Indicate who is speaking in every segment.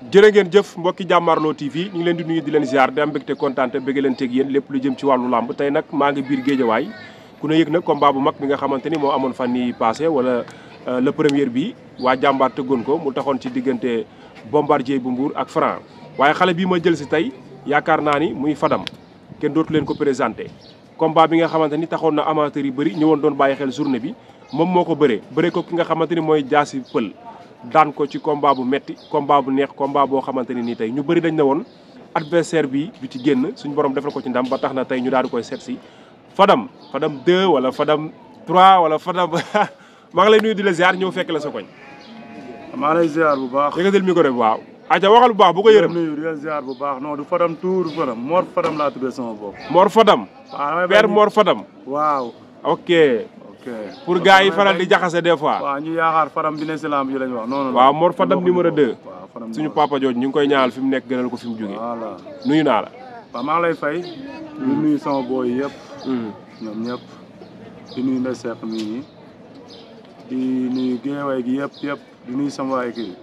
Speaker 1: jërë ngeen jëf mbokki Jàmmaarloo TV ñu ngi leen di nuyu di leen ziar di am mbégte kontaan te bëgg leen teg yéen lépp lu jëm ci wàllu làmb tey nag maa ngi biir Géejawaay ku ne yëg nag combat bu mag bi nga xamante ni moo amoon fan yi passé wala le premier bi waa jàmbaar tëggoon ko mu taxoon ci diggante Bombardier bu Mbour ak Franc waaye xale bii ma jël si tey yaakaar naa ni muy Fadam kenn dootu leen ko présenté combat bi nga xamante ni taxoon na amateur yi bëri ñëwoon doon bàyyi xel journée bi moom moo ko bëree ko ki nga xamante ni mooy Jaasi Pël daan ko ci combat bu metti combat bu neex combat boo xamante ni nii tey ñu bëri dañ ne woon adversaire bi du ci génn suñu borom defal ko ci ndam ba tax na tey ñu daal di koy seet si Fadam 2 wala Fadam 3 wala Fadam maa ngi lay nuyu di la ziar ñëw fekk la sa koñ.
Speaker 2: maa lay ziar bu baax.
Speaker 1: yëkkatil micro bi waaw. aja waxal bu baax bu ko yërëm.
Speaker 2: nuyu di la ziar bu baax non du Fadam tuur Fadam Mor Fadam laa tuddee sama bopp.
Speaker 1: Mor Fadam.
Speaker 2: waaw
Speaker 1: père Mor Fadam.
Speaker 2: waaw.
Speaker 1: ok.
Speaker 2: ok
Speaker 1: pour gars yi faral di jaxase des fois.
Speaker 2: waaw ñu yaakaar Fadam bi ne si lamb ji lañ wax non non.
Speaker 1: waaw Mor Fadam numéro 2.
Speaker 2: waaw Fadam
Speaker 1: suñu papa jooju ñu ngi koy ñaanal fi mu nekk gënal ko fi mu jógee.
Speaker 2: voilà
Speaker 1: nuyu naa la.
Speaker 2: waaw maa ngi lay fay. di nuyu sama booy yëpp. ñoom ñëpp. di nuyu Ndeye Seck mii nii. di nuyu Géejawaay gi yëpp di nuyu sama waa équipe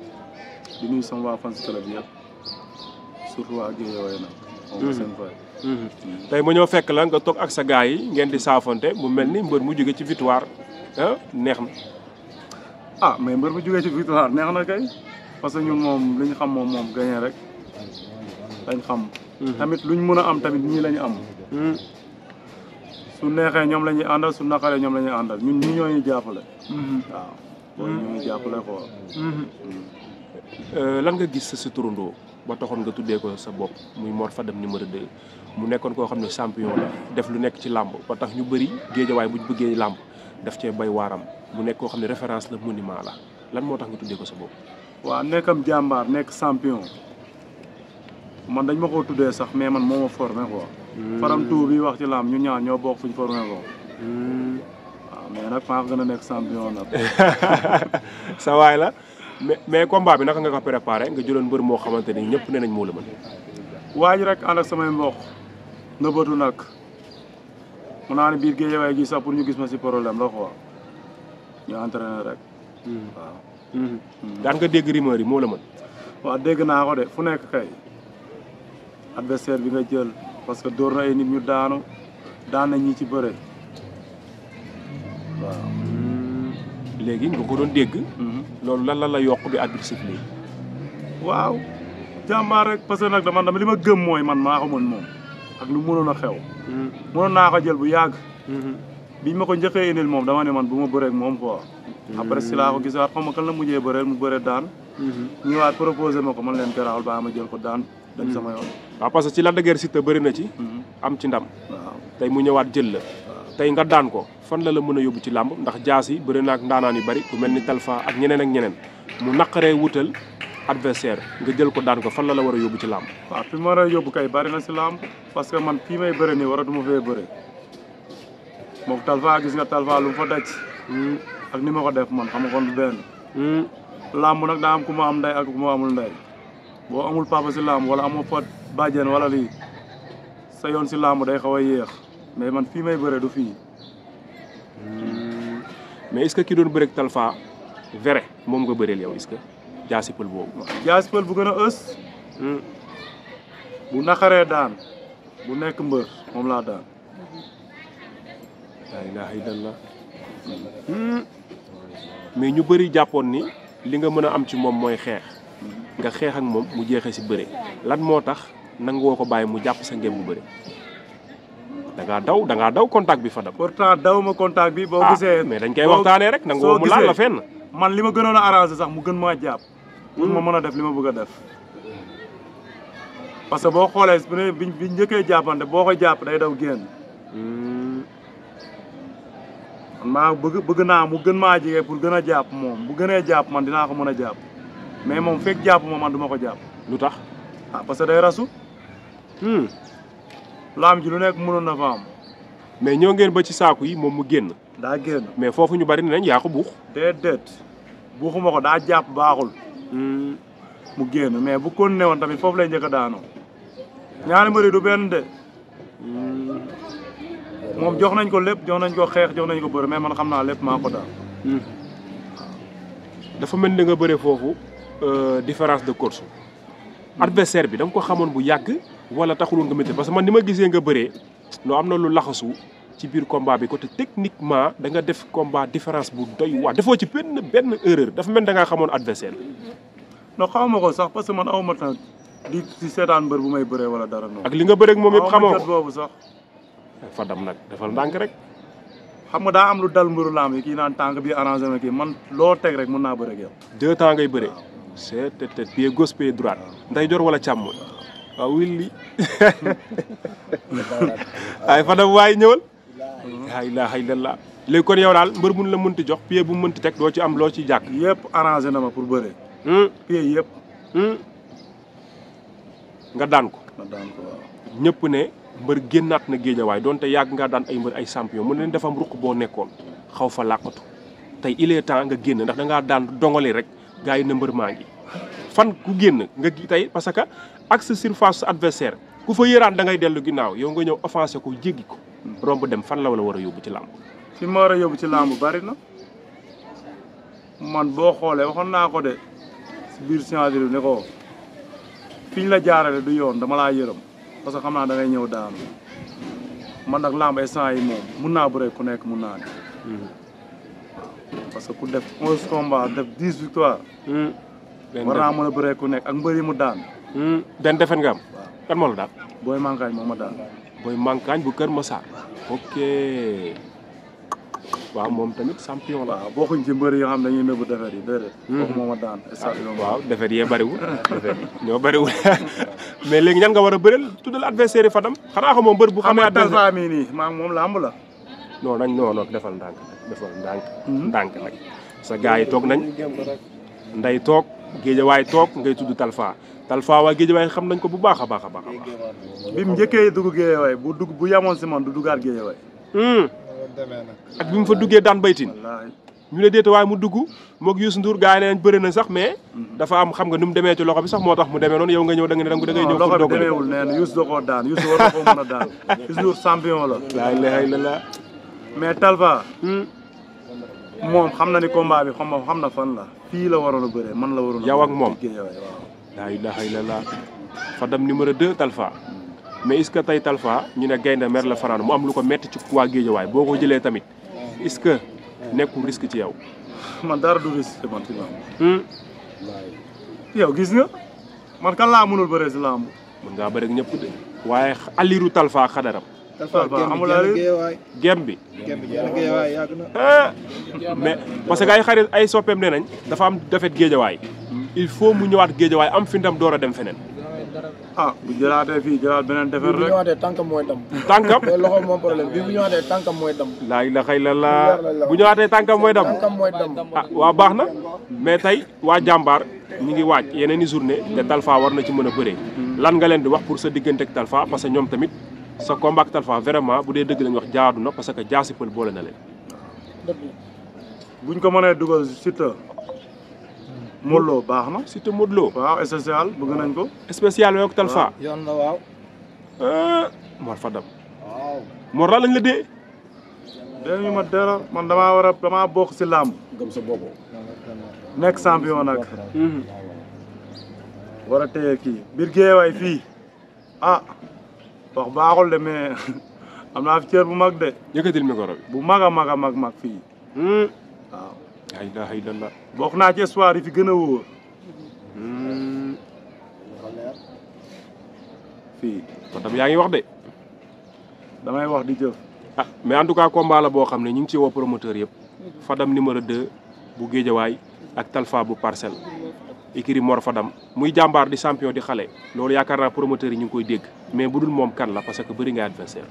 Speaker 2: di nuyu sama waa fans club yëpp surtout waa Géejawaay nag. moom seen fay.
Speaker 1: tey ma ñëw fekk la nga toog ak sa gars yi ngeen di saafonte mu mel ni mbër mu jóge ci victoire neex na.
Speaker 2: ah mais mbër mu jógee ci victoire neex na kay parce que ñun moom li ñu xam moom gagné rek dañ xam. tamit luñ mën a am tamit ñii la ñu am. su neexee ñoom la ñuy àndal su naqaree ñoom la ñuy àndal ñun ñii ñoo ñuy jàppale. waaw booy ñoo ñuy jàppale quoi.
Speaker 1: lan nga gis sa turandoo ba taxoon nga tuddee ko sa bopp muy Mor Fadam numéro 2 mu nekkoon koo xam ne champion la def lu nekk ci làmb ba tax ñu bëri géejawaay buñ bëggee làmb daf cee bay waaram mu nekk koo xam ne référence la monument la lan moo tax nga tuddee ko sa bopp.
Speaker 2: waaw nekkam jàmbaar nekk champion man dañ ma koo tuddee sax mais man moo ma formé quoi. Fadam tout bi wax ci làmb ñu ñaar ñoo bokk fuñ formé ko. waaw mais nag maa gën a nekk champion nag.
Speaker 1: sa waay la. mais combat bi naka nga ko préparé nga jëloon mbër moo xamante ni ñëpp nee nañ moo la mën.
Speaker 2: waaj rek ànd ak samay mbokk nëbbatu nag mun naa ne biir Géejawaay gi sax pour ñu gis ma si problème la quoi ñu entraîné rek. waaw.
Speaker 1: daan nga dégg rumeur yi moo la mën.
Speaker 2: waaw dégg naa ko de fu nekk kay adversaire bi nga jël parce que dóor na ay nit ñu daan na ñi ci bëre waaw.
Speaker 1: léegi nga ko doon dégg. loolu lan la yokk bi arbitre sifflé.
Speaker 2: waaw jàmbaar rek parce que nag dama li ma gëm mooy man maa ko mën moom ak lu mënoon a xew. mënoon naa ko jël bu yàgg. biñ ma ko njëkkee indil moom dama ne man bu ma bëree ak moom quoi. après si laa ko gisaat xam nga kan la mujjee bëreel mu bëree daan. ñëwaat proposé ma ko man leen garaawul ba ma jël ko daan dem sama yoon.
Speaker 1: waaw parce que ci Lac de Guiers Siteu bëri na ci. am ci ndam.
Speaker 2: waaw
Speaker 1: tey mu ñëwaat jël la. tey nga daan ko fan la mën a yóbbu ci làmb ndax jaas yi bëri na ak ndaanaan yu bari ku mel ni Talfa ak ñeneen mu naqaree wutal adversaire nga jël ko daan ko fan la war a yóbbu ci làmb.
Speaker 2: waaw fi ma war a yóbbu kay bari na si làmb parce que man fii may bëre nii waratuma fee bëre moom Talfa gis nga Talfa lu mu fa daj. ak ni ma ko def man xam nga kon du benn. làmb nag daa am ku ma am ndey ak ku ma amul ndey boo amul papa si làmb wala amoo fa bàjjen wala lii sa yoon si làmb day xaw a yéex. mais man fii may bëre du fii.
Speaker 1: mais est-ce que ki doon bëreeg Talfa vrai moom nga bëreel yow est-ce que Jaasi Pël boobu.
Speaker 2: Jaasi Pël bu gën a ës. bu naqaree daan bu nekk mbër moom laa daan.
Speaker 1: laa ilaaha illallah. mais ñu bëri jàppoon ni li nga mën a am ci moom mooy xeex nga xeex ak moom mu jeexee si bëre lan moo tax nangoo ko bàyyi mu jàpp sa ngeen mu bëre. da ngaa daw contact bi Fadam.
Speaker 2: pourtant daw ma contact bi. boo gisee
Speaker 1: mais dañ koy waxtaanee rek. nangoo mu laal la fenn.
Speaker 2: man li ma gënoon a arrangé sax mu gën maa jàpp. pour ma mën a def li ma bëgg a def. parce que boo xoolee biñ njëkkee jàppante boo ko jàpp day daw génn. man maa bëgg naa mu gën maa jege pour gën a jàpp moom bu gënee jàpp man dinaa ko mën a jàpp mais moom fekk jàpp ma man du ma ko jàpp.
Speaker 1: lu tax.
Speaker 2: parce que day rasu. laam ji lu nekk mënoon na fa am.
Speaker 1: mais ñoo ngeen ba ci saaku yi moom mu génn.
Speaker 2: daa génn
Speaker 1: mais foofu ñu bari nañ yaa ko buux.
Speaker 2: déedéet buuxuma ko daa jàpp baaxul. mu génn mais bu ko newoon tamit foofu lay njëkk a daanoo. ñaari mbëri du benn de. moom jox nañ ko lépp jox nañ ko xeex jox nañ ko bëri mais man xam naa lépp maa ko daal.
Speaker 1: dafa mel ni nga bëre foofu différence de course adversaire bi da nga ko xamoon bu yàgg wala taxuloon nga métti parce que man ni ma gisee nga bëree noo am na lu laxasu ci biir combat bi côté techniquement da nga def combat différence bu doy waar defoo ci benn erreur dafa mel da ngaa xamoon adversaire bi.
Speaker 2: non xawma ko sax parce que man awma temps di seetaan mbër bu may bëree wala dara noonu.
Speaker 1: ak li nga bëree ak moom yëpp xamoo ko
Speaker 2: boobu sax.
Speaker 1: Fadam nag defal ndànk rek.
Speaker 2: xam nga daa am lu dal mbëru lamb yi kii naan tànk bi arrangé na kii man loo teg rek mën naa bëre ak yow. 2
Speaker 1: temps ngay bëree. c'est peut-être pied gauche pied droite ndeyjoor wala càmmoñ. waaw willi ay Fadam waay ñëwal. la ilaha illallah léegi kon yow daal mbër mun la mënti jox pied bu mu mënti teg doo ci am loo ci jàkk.
Speaker 2: yëpp arrangé na ma pour bëre. pied yëpp.
Speaker 1: nga daan ko.
Speaker 2: nga daan ko waaw.
Speaker 1: ñëpp ne mbër génnaat na géejawaay donte yàgg ngaa daan ay mbër ay champion mën leen defam ruq boo nekkoon xaw fa làqatu tey il est temps nga génn ndax da ngaa daan dongale rek gars yi ne mbër maa ngi fan ku génn nga tey parce que ak sa surface adversaire ku fa yëraan da ngay dellu ginnaaw yow nga ñëw offensé ko jéggi ko romb dem fan la wala war a yóbbu ci làmb.
Speaker 2: fi ma war a yóbbu ci làmb bari na man boo xoolee waxoon naa ko de si biir signature bi ne ko fi ñu la jaarale du yoon dama laa yërëm parce que xam naa da ngay ñëw daanu man nag làmb instant yi moom mun naa bëree ku nekk mun naa ne. parce que ku def 11 combats def 10 victoires. war naa mën a bëree ku nekk ak mbër yi mu daan.
Speaker 1: benn defet nga am.
Speaker 2: waaw
Speaker 1: kan moo la daan.
Speaker 2: booy mankaañ moo ma daan.
Speaker 1: booy mankaañ bu Kër Massar. ok waaw moom tamit champion la.
Speaker 2: waaw bokkuñ ci mbër yoo xam dañuy nëbbu defet yi déedéet. kooku moo ma daan.
Speaker 1: waaw defet yee bëriwul. defet ñoo bëriwul mais léegi ñan nga war a bëreel tuddal adversaire yi Fadam xanaa xamoo mbër bu xamee adversaire
Speaker 2: Talfa mii nii maa moom làmb la.
Speaker 1: non nañ non defal ndànk defal ndànk. ndànk nag sa gars yi toog nañ. nday toog géejawaay toog ngay tudd Talfa Talfa waa géejawaay xam nañ ko bu baax a baax a baax.
Speaker 2: bi mu njëkkee dugg géejawaay bu yamoon si man du duggaat géejawaay.
Speaker 1: ak bi mu fa duggee daan baytin ñu ne déeta waaye mu dugg moog Youssou Ndour gars yi ne nañ bëri na sax mais dafa am xam nga nu mu demee ci loxo bi sax moo tax mu demee noonu yow nga ñëw da nga ne da ngay ñëw
Speaker 2: loxo bi demeewul nee na Youssou da koo daan Youssou war na koo mën a daan Youssou Ndour champion la
Speaker 1: laa ilaha illallah
Speaker 2: mais Talfa moom xam na ni combat bi xam na fan la fii la waroon a bëree man la waroon a
Speaker 1: yow ak moom
Speaker 2: waaw
Speaker 1: laa ilaha illallah Fadam numéro 2 Talfa mais est-ce que tey Talfa ñu ne gaynde mer la fanaan mu am lu ko metti ci waa géejawaay boo ko jëlee tamit est-ce que nekkul risque ci yow.
Speaker 2: man dara du risque man ci lamb. yow gis nga man kan laa mënul bëree si lamb.
Speaker 1: mën ngaa bëri ak ñëpp de. waaye aliru Talfa xadaram.
Speaker 2: Talfa amul aliru
Speaker 1: gem bi.
Speaker 2: yàgg na.
Speaker 1: mais parce que ay xarit ay soppeem nee nañ dafa am defet géejawaay. il faut mu ñëwaat géejawaay am fi ndam door a dem feneen.
Speaker 2: ah bu jëlaatee fii jëlaat beneen defar rek
Speaker 3: bu ñëwaatee tànkam mooy dam.
Speaker 1: tànkam
Speaker 3: loxo moom problème bi bu ñëwaatee tànkam mooy dam.
Speaker 1: laa ilaha illallah bu ñëwaatee tànkam mooy dam.
Speaker 3: tànkam mooy dam.
Speaker 1: ah waa baax na mais tey waa jàmbaar ñu ngi waaj yeneen i journée te Talfa war na ci mën a bëree. lan nga leen di wax pour sa diggante ak Talfa parce que ñoom tamit sa combat ak Talfa vraiment bu dee dëgg lañ wax jaadu na parce que jaasi pël boole na leen.
Speaker 2: buñ ko mënee dugal Siteu Modou Lo baax na.
Speaker 1: Siteu Modou Lo.
Speaker 2: waaw spécial bëgg nañ ko.
Speaker 1: spécial yooyu ak Talfa.
Speaker 3: yoon na waaw.
Speaker 1: Mor Fadam.
Speaker 3: waaw.
Speaker 1: Mor lan lañ la dee.
Speaker 2: dégg ma dara man damaa bokk si làmb.
Speaker 3: gëm sa bopp.
Speaker 2: nekk champion nag. war a téye kii biir géewaay fii ah wax baaxul de mais am naa fi cër bu mag de.
Speaker 1: yëkkatil micro bi.
Speaker 2: bu mag a mag fii. waaw.
Speaker 1: la ilaha illallah.
Speaker 2: bokk naa ci espoir yi fi gën a wóor. fii.
Speaker 1: Fadam yaa ngi wax de.
Speaker 2: damay wax di jëf.
Speaker 1: ah mais en tout cas combat la boo xam ne ñu ngi ci woo promoteur yëpp. Fadam numéro 2 bu Géejawaay ak Talfa bu Parcelles. écurie Mor Fadam muy jàmbaar di champion di xale. loolu yaakaar naa promoteur yi ñu ngi koy dégg. mais bu dul moom kan la parce que bëri nga adversaire.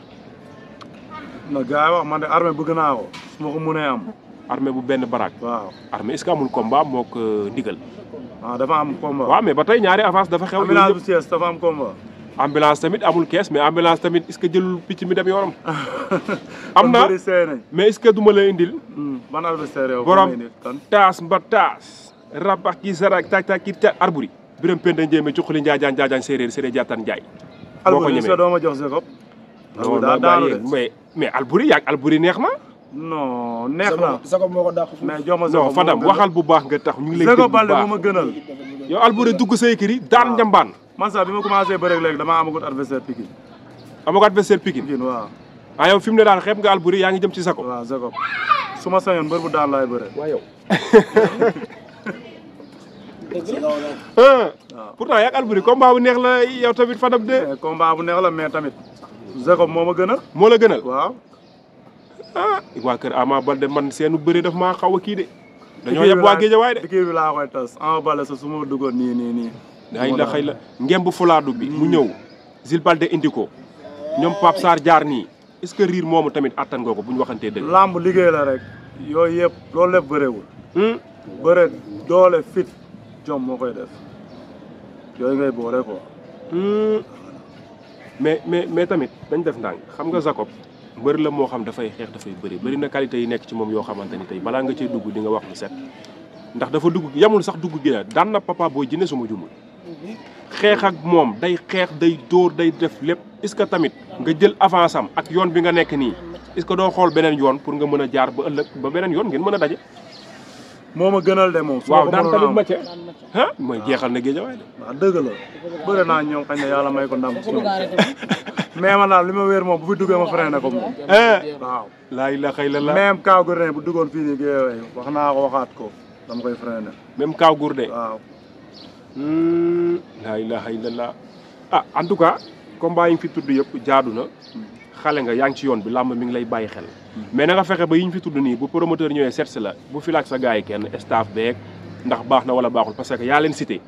Speaker 2: na gars yi wax man de armée bëgg naa ko su ma ko mënee am.
Speaker 1: armée bu benn baraak.
Speaker 2: waaw
Speaker 1: armée est-ce que amul combat moo ko ndigal.
Speaker 2: ah dafa am combat.
Speaker 1: waaw mais ba tey ñaari avance dafa xew.
Speaker 2: ambulance bu Thiès dafa am combat.
Speaker 1: ambulance tamit amul kees mais ambulance tamit est-ce que jëlul picc mi dem yoonam. am na mais est-ce que duma la indil.
Speaker 2: ban adversaire yow.
Speaker 1: borom taas mba taas. rabax ki sarak tak tak ki ta arburi. biram penda njéeme cuqali njaajaan séeréer jaataan njaay. boo ko ñemee
Speaker 2: doo ma jox Jacob.
Speaker 1: non mais alburi yaag alburi neex na.
Speaker 2: non neex na.
Speaker 3: Jacob moo ko dàq
Speaker 2: mais jox ma
Speaker 1: non Fadam waxal bu baax nga tax ñu ngi lay dégg bu baax
Speaker 2: Jacob Baldé bu ma gënal.
Speaker 1: yow alburi dugg sa écurie daan njambaan.
Speaker 2: man sax bi ma commencé bëre léegi damaa amagut adversaire Pikine.
Speaker 1: amoo ko adversaire Pikine.
Speaker 2: Pikine waaw.
Speaker 1: ah yow fi mu ne daal xeeb nga Alboury yaa ngi jëm ci Jacob.
Speaker 2: waaw Jacob su ma sañoon mbër bu daan laay bëre.
Speaker 1: waaw yow.
Speaker 2: waaw
Speaker 1: pourtant yaa ak Alboury combat bu neex la yow tamit Fadam de.
Speaker 2: combat bu neex la mais tamit Jacob moo ma gënal.
Speaker 1: moo la gënal.
Speaker 2: waaw.
Speaker 1: waa kër Ama Baldé man seenu bëri daf maa xaw a kii de. dañoo yeb waa Guédiawaye de.
Speaker 2: kii bi laa koy tas Ama Baldé sa su ma duggoon nii.
Speaker 1: xëy la ngemb fulaadu bi mu ñëw. Zil Baldé indi ko ñoom Pape Sarr jaar nii est-ce que riir moomu tamit attan nga ko bu ñu waxantee dëgg.
Speaker 2: lamb liggéey la rek yooyu yëpp loolu lépp bëreewul. bëre doole fit jom moo koy def yooyu ngay boole ko.
Speaker 1: mais tamit dañ def ndànk xam nga Jacob mbër la moo xam dafay xeex dafay bëri na qualité yi nekk ci moom yoo xamante ni tey balaa nga cee dugg di nga wax lu set ndax dafa dugg yamul sax dugg gi daan na Papa Boy Djiné suma jumul xeex ak moom day xeex day dóor day def lépp est-ce que tamit nga jël avance am ak yoon bi nga nekk nii est-ce que doo xool beneen yoon pour nga mën a jaar ba ëllëg ba beneen yoon ngeen mën a daje.
Speaker 2: moo ma gënal de moom.
Speaker 1: waaw daan tamit ma ca ah mooy jeexal na Guédiawaye de.
Speaker 2: waaw dëgg la bëri naa ñoom xañ na yàlla may ko ndam ci ñoom mais man daal li ma wéer moom bu fi duggee ma freiné ko moom. waaw.
Speaker 1: laa ilaaha illallaah.
Speaker 2: même Kaaw Gourdin bu duggoon fii nii Guédiawaye wax naa ko waxaat ko dama koy freiné.
Speaker 1: même Kaaw Gourdin.
Speaker 2: waaw.
Speaker 1: laa ilaaha illallaah ah en tout cas combat yi nga fi tudd yëpp jaadu na xale nga yaa ngi ci yoon bi làmb mi ngi lay bàyyi xel mais na nga fexe ba yi ñu fi tudd nii bu promoteur ñëwee seet si la bu fi laaj sa gars yi kenn staff beeg ndax baax na wala baaxul parce que yaa leen cité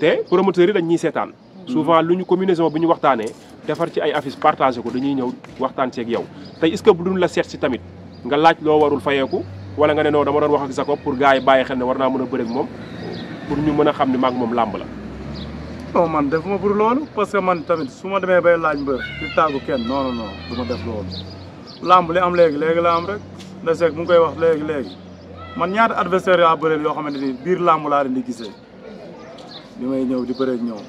Speaker 1: te promoteurs yi dañ ñuy seetaan souvent lu ñu combinaison bi ñu waxtaanee defar ci ay affiches partagé ko dañuy ñëw waxtaan ceeg yow tey est-ce que bu duñ la seet si tamit nga laaj loo warul fayeeku wala nga ne non dama doon wax ak Jacob pour gars yi bàyyi xel ne war naa mën a bëre ak moom pour ñu mën a xam ne maag moom làmb la.
Speaker 2: non man defuma pour loolu parce que man tamit su ma demee bay laaj mbër di tàggu kenn non du ma def loolu. làmb li am léegi la am rek nda seeg mu ngi koy wax léegi man ñaata adversaire yaa bëreel yoo xamante ni biir làmb laa leen di gisee bi may ñëw di bëreeg ñoom.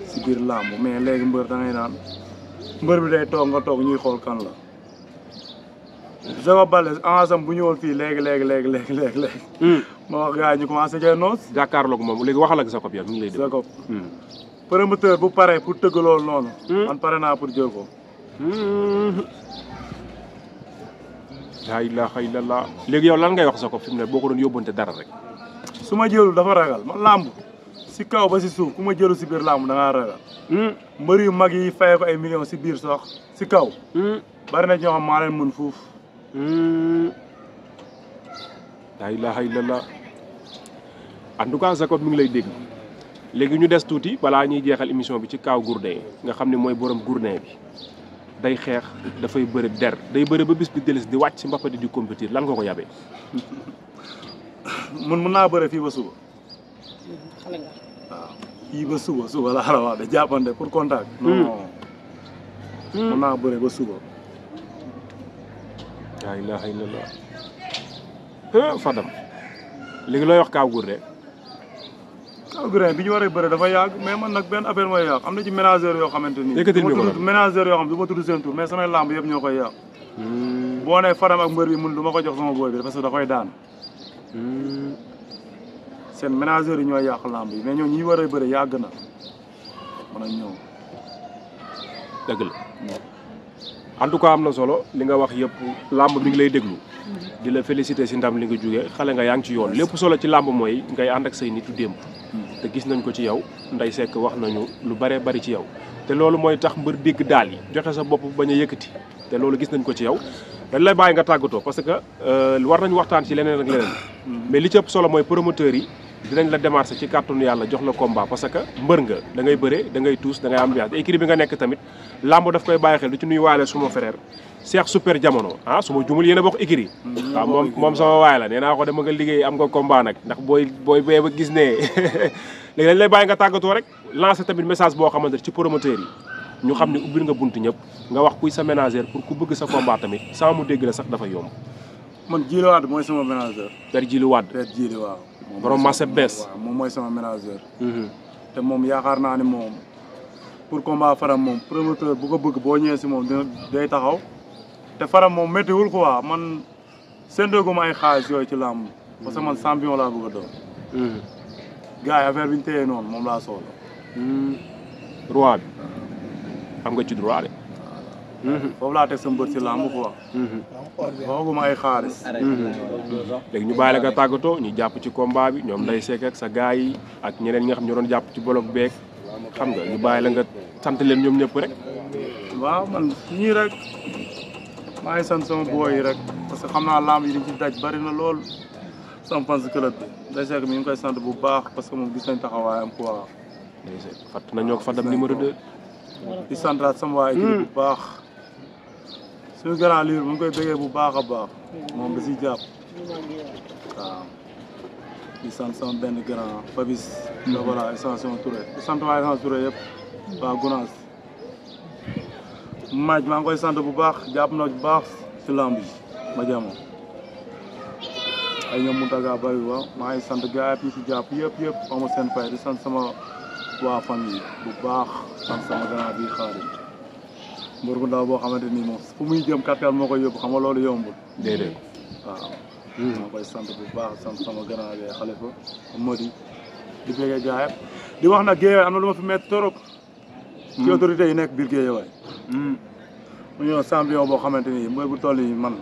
Speaker 2: si biir làmb mais léegi mbër da ngay naan mbër bi day toog nga toog ñuy xool kan la. Jacob Baldé avance bu ñëwoon fii léegi. ma wax gars yi ñu commencé cee noos.
Speaker 1: jàkkaarloog moom léegi waxal ak Jacob yow mi ngi lay dégg.
Speaker 2: Jacob promoteur bu paree pour tëgg loolu noonu. man pare naa pour jël ko.
Speaker 1: laa ilaaha illallaah léegi yow lan ngay wax Jacob fi mu ne boo ko doon yóbbante dara rek.
Speaker 2: su ma jëlul dafa ragal man làmb si kaw ba si suuf ku ma jëlu si biir làmb da ngaa ragal. mbër yu mag yi fayee ko ay millions si biir sax si kaw. bari na ñoo xam maa leen mën fuuf.
Speaker 1: laa ilaaha illallaah en tout cas Jacob mi ngi lay dégg léegi ñu des tuuti balaa ñuy jeexal émission bi ci Kaaw Gourdin nga xam ne mooy borom Gourdin bi day xeex dafay bëri der day bëri ba bis bi delis di wàcc si mbappa di compétir lan nga ko yabee.
Speaker 2: mun naa bëre fii ba suba.
Speaker 4: xale nga.
Speaker 2: waaw fii ba suba laa la wax de jàppante pour contact. non mun naa bëre ba suba.
Speaker 1: laa ilaaha illallaah Fadam léegi looy wax Kaaw Gourdin.
Speaker 2: Kaaw Gourdin bi ñu war a bëre dafa yàgg mais man nag benn affaire mooy yàq am na ci ménageur yoo xamante ni. ménageur yoo xam du ma tudd seen tur mais samay lamb yëpp ñoo koy yàq. boo nee Fadam ak mbër bi mun du ma ko jox sama booy bi parce que da koy daan. seen ménageur yi ñooy yàq lamb yi mais ñoom ñi war a bëre yàgg na man ak ñoom.
Speaker 1: dëgg la en tout cas am na solo li nga wax yëpp lamb mi ngi lay déglu. di la féliciter si ndam li nga jógee xale nga yaa ngi ci yoon lépp solo ci làmb mooy ngay ànd ak say nitu démb te gis nañ ko ci yow Ndeye Seck wax nañu lu bëree bëri ci yow te loolu mooy tax mbër dégg daal yi joxe sa bopp bañ a yëkkati te loolu gis nañ ko ci yow dañ lay bàyyi nga tàggatoo parce que war nañu waxtaan ci leneen ak leneen mais li ci ëpp solo mooy promoteurs yi dinañ la démarcher ci kàttanu yàlla jox la combat parce que mbër nga da ngay bëre da ngay tuus da ngay ambiance te écurie bi nga nekk tamit làmb daf koy bàyyi xel du ci nuy waale suma frère Cheikh Super Jamono ah su ma jumul yéen a bokk écurie waaw moom sama waay la nee naa ko dama nga liggéey am nga combat nag ndax booy bee ba gis ne léegi dañ lay bàyyi nga tàggatoo rek lancer tamit message boo xamante ci promoteurs yi ñu xam ne ubbil nga bunt ñëpp nga wax kuy sa ménagère pour ku bëgg sa combat tamit sans mu dégg la sax dafa yomb.
Speaker 2: man Djily Wade mooy sama ménagère.
Speaker 1: Père Djily Wade.
Speaker 2: Père Djily waaw.
Speaker 1: borom marché bees.
Speaker 2: waaw moom mooy sama ménagère. te moom yaakaar naa ne moom pour combat Fadam moom promoteur bu ko bëgg boo ñëwee si moom dina day taxaw. te Fadam moom méttiwul quoi man séntooguma ay xaalis yooyu ci làmb parce que man champion laa bëgg a doon. gars yi affaire bi ñu téye noonu moom laa soxla.
Speaker 1: roi bi am nga ci droit de.
Speaker 2: foofu laa teg sa mbër si làmb quoi. waxaguma ay xaalis.
Speaker 1: léegi ñu bàyyi la nga tàggatoo ñu jàpp ci combat bi ñoom Ndeye Seck ak sa gars yi ak ñeneen ñi nga xam ñoo doon jàpp ci bolok beeg xam nga ñu bàyyi la nga sant leen ñoom ñëpp rek.
Speaker 2: waaw man ñii rek maa ngi sant sama booy yi rek parce que xam naa làmb yi dañ ci daj bari na lool sama fans club bi Ndeye Seck mi ngi koy sant bu baax parce que moom gis nañ taxawaayam quoi.
Speaker 1: Ndeye Seck fàtt na ñoo ko Fadam numéro 2.
Speaker 2: di santaat sama waa équipe bu baax. suñu grand livre mu ngi koy bëggee bu baax a baax moom da siy jàpp waaw di sant sama benn grand Fabis voilà extension Touré di sant waa extension Touré yëpp waa Gounass maa ngi koy sant bu baax jàpp na bu baax si lamb yi ma jamo ay ñoom Moutaga bari wa maa ngi sant gars yi si jàpp yëpp ama seen fay di sant sama waa famille bu baax sant sama grand bii Xaadim mbër bu ndaw boo xamante ni moom fu muy jëm kàttan moo koy yóbbu xam nga loolu yombul.
Speaker 1: déedéet.
Speaker 2: waaw. maa koy sant bu baax sant sama grand bi Xalifa Modi di bëggee jaayam di wax nag Guédiawaye am na lu ma fi métti trop. ci autorités yi nekk biir Guédiawaye. mu ñëw champion boo xamante ni mbër bu toll nii man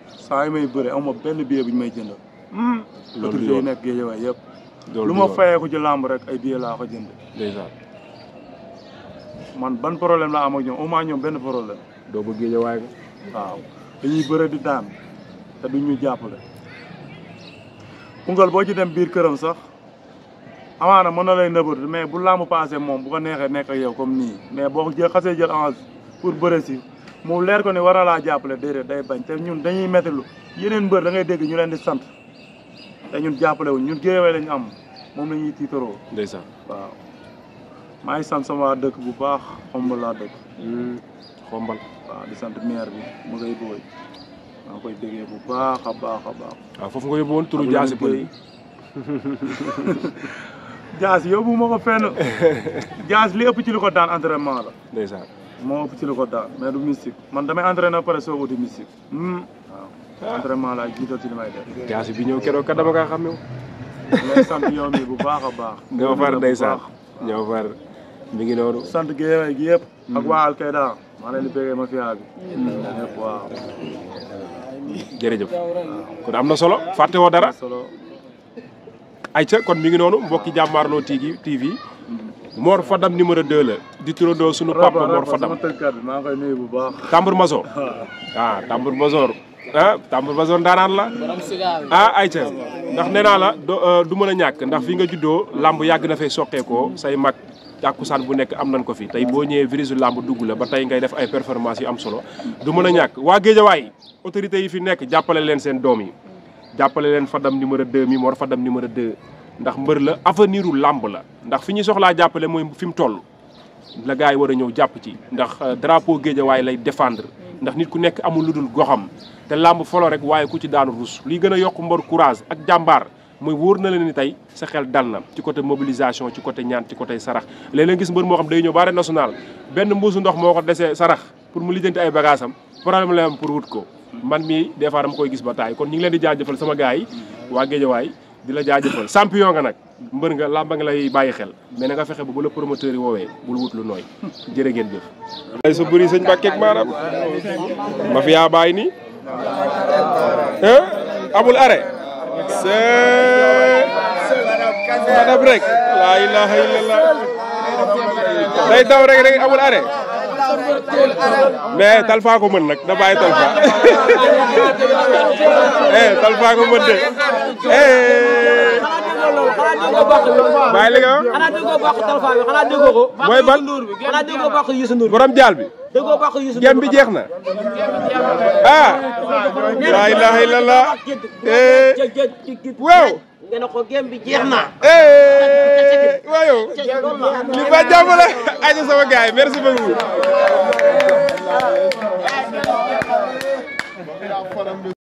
Speaker 2: saa yi may bëre amuma benn billet bu ñu may jënd.
Speaker 1: loolu
Speaker 2: autorités yi nekk Guédiawaye yëpp.
Speaker 1: loolu
Speaker 2: lu ma fayeeku ci làmb rek ay billet laa ko jënd.
Speaker 1: déjà.
Speaker 2: man ban problème laa am ak ñoom au moins ñoom benn problème.
Speaker 1: doo bëgg Guédiawaye nga.
Speaker 2: waaw dañuy bëre di daan te duñ ñu jàppale. Koungheul boo ci dem biir këram sax amaana mën na lay nëbër mais bu làmb passé moom bu ko neexee nekk ak yow comme nii mais boo xasee jël avance pour bëre si mu leer ko ne war na laa jàppale déedéet day bañ te ñun dañuy méttilu yeneen mbër da ngay dégg ñu leen di sant te ñun jàppale wuñ ñun Guédiawaye lañu am moom la ñuy tiitaroo.
Speaker 1: ndeysaan.
Speaker 2: waaw maa ngi sant sama waa dëkk bu baax xombal laa dëkk.
Speaker 1: xombal.
Speaker 2: waaw di sant maire bi mu ngay booy maa ngi koy déggee bu baax a baax a baax.
Speaker 1: waaw foofu nga yóbbu woon turu jaasi pël yi.
Speaker 2: jaasi yóbbu ma ko fenn jaasi li ëpp ci li ko daan entraînement la.
Speaker 1: ndeysaan.
Speaker 2: moo ëpp ci li ko daan mais du mystique man damay entraîné pare soo wuti mystique. waaw entraînement laa jiital ci li may def.
Speaker 1: jaasi bi ñëw keroog kat dama kaa xam yow.
Speaker 2: ngay sant yow mi bu baax a baax.
Speaker 1: ñoo far ndeysaan ñoo far mi ngi noonu.
Speaker 2: sant Guédiawaye gi yëpp. ak waa Alkaïda maa leen di bëggee mafia bi. ñëpp waaw.
Speaker 1: jërëjëf kon am na solo fàtte woo dara. ayca kon mi ngi noonu mbokki Jàmmaarloo TV Mor Fadam numéro 2 la di turandoo sunu papa Mor Fadam
Speaker 2: sama tëggkat bi maa ngi koy nuyu bu baax.
Speaker 1: Tambour Major Tambour Major Tambour Major ndaanaan la ayca ndax nee naa la du mën a ñàkk ndax fi nga juddoo làmb yàgg na fay soqeekoo say mag tàkkusaan bu nekk am nañ ko fi tey boo ñëwee virus làmb dugg la ba tey ngay def ay performance yu am solo du mën a ñàkk waa Guédiawaye autorités yi fi nekk jàppale leen seen doom yi jàppale leen Fadam numéro 2 mi Mor Fadam numéro 2 ndax mbër la avenir u làmb la ndax fi ñuy soxlaa jàppale mooy fi mu toll la gars yi war a ñëw jàpp ci ndax drapeau Guédiawaye lay défendre ndax nit ku nekk amul lu dul goxam te làmb folo rek waaye ku ci daanu rus liy gën a yokk mbor courage ak jàmbaar mooy wóor na leen ni tey sa xel dal na ci côté mobilisation ci côté ñaan ci côté sarax léeg-léeg gis mbër moo xam day ñëw ba arène nationale benn mbuusu ndox moo ko desee sarax pour mu lijjanti ay bagage am problème la am pour wut ko man mii des fois dama koy gis ba taay kon ñu ngi leen di jaajëfal sama gars yi waa Guédiawaye di la jaajëfal champion nga nag mbër nga làmba nga lay bàyyi xel mais na nga fexe ba bu la promoteur yi woowee bul wut lu nooy jërë ngeen jëf lay sa bëri sëñ Mbàkke maanaam ma fi yaa bàyyi nii amul arrêt c'est madame rek laa ilaha illallah day daw rek amul arrêt mais Talfa ko mën nag da bàyyi Talfa Talfa ko mën de bàyyi li nga wax
Speaker 4: xanaa déggoo bàq Talfa bi xanaa déggoo ko
Speaker 1: mooy ban
Speaker 4: xanaa déggoo bàq Youssou Ndour
Speaker 1: borom jaal bi
Speaker 4: déggoo bàq Youssou Ndour
Speaker 1: gem bi jeex na laa ilaha illallah waaw
Speaker 4: nga ne ko gem bi jeex na
Speaker 1: waaw li ba jàmm la aja sama gars yi merci beaucoup